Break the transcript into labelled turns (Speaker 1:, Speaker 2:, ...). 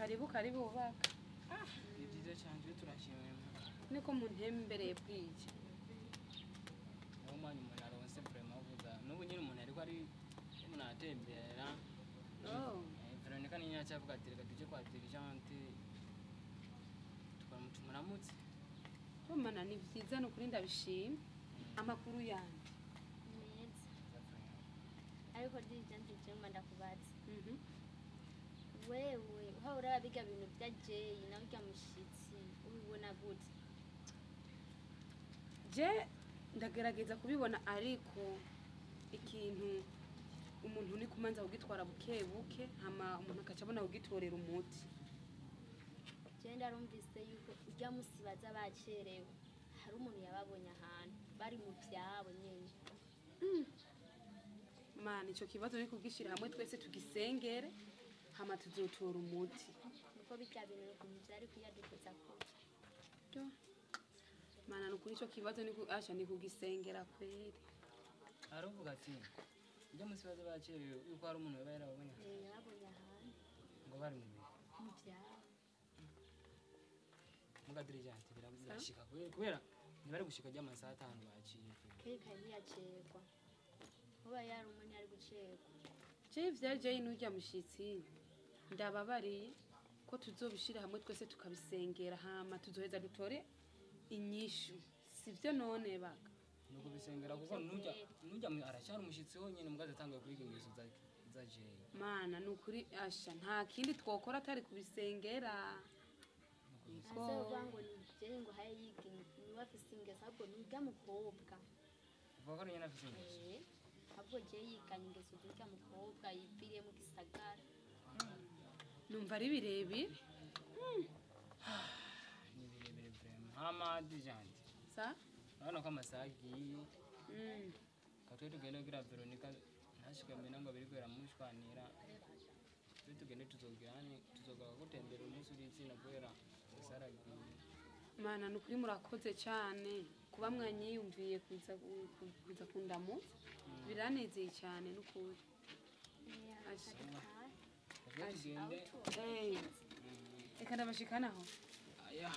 Speaker 1: Karibu karibu baka.
Speaker 2: Ni byiza cyane, twe turashimira.
Speaker 1: Niko muntembereye bwije.
Speaker 2: Niwo mwanya umuntu aronse vraiment avuga n'ubu nyine umuntu ariko ari umuntu aratembera.
Speaker 1: Oh.
Speaker 2: Veronica ni nyacyo avuga ati reka tujye kwa dirigente tumuramutse.
Speaker 1: Mana, ni vyiza, ni ukuri ndabishima. Amakuru yanjye?
Speaker 3: Meza, ariko dirigente, jemwe ndakubaza. Wewe uha uraba biga bintu bya Jeyi nawe urya mushitsi, ubibona gute?
Speaker 1: Je ndagerageza kubibona, ariko ikintu umuntu ni kumanza kugitwara buke buke, hama umuntu akaca abona kugitorera umuti.
Speaker 3: Je ndarumvise yuko urya musi baza bacerewe, hari umuntu yababonye ahantu bari mu vyabo nyene.
Speaker 1: Mana, ico kibazo ni kugishira hamwe twese tugisengere, hama tuzotora umuti.
Speaker 3: Nuko birya bintu ukuntu vyari kuyadukoza kure.
Speaker 1: Yo. Mana, ni ukuri ico kibazo ni asha ni kugisengera kweri.
Speaker 2: Aravuga ati ujya munsi baza bacerewe yuko hari umuntu yaba yarababonye.
Speaker 3: Eh, yababonye ahantu.
Speaker 2: Ngo bari mu bihe
Speaker 3: mu vyabo.
Speaker 2: Muga dirigente, birashika kubera ntibari gushika ry'amasaha 5 baciye.
Speaker 3: Kereka ntiyacerwa, kuba yari umwe ntiyari gucerwa.
Speaker 1: Je ivya Jay n'urya mushitsi ndababariye ko tuzobishira hamwe twese tukabisengera, hama tuzoheza dutore inyishu, sivyo none baka?
Speaker 2: Ni ukubisengera kuko nujya aracyari umushyitsi wonyine, mugaze atanguye kwiga ingeso za Jay.
Speaker 1: Mana, ni ukuri asha nta kindi twokora atari kubisengera.
Speaker 3: Ase uvuga ngo ni Jeyi ngo haye yiga niwe afise ingeso, ahubwo ni urya mukobwa.
Speaker 2: Uvuga ko ari nyine afise ingeso?
Speaker 3: Eh, ahubwo Jeyi yiganye ingeso z'urya mukobwa yiviriye mu gisagara.
Speaker 1: Numva ari birebire.
Speaker 2: Ni birebire vraiment. Hama dirigente,
Speaker 1: sa
Speaker 2: urabona ko amasaha agiye. Katwe tugende kugira Veronica ntashike mbere ngo biriko biramushwanira. Twe tugende, tuzogirane tuzogaruka gutembera umunsi uri izina kubera amasaha aragiye.
Speaker 1: Mana, ni ukuri murakoze cyane kuba mwanyiyumviye kuza kundamutsa, biranezeye cyane n'ukuri. Asha.
Speaker 2: Katwe tugende.
Speaker 1: Eh, reka ndabashikanaho.
Speaker 2: Aya.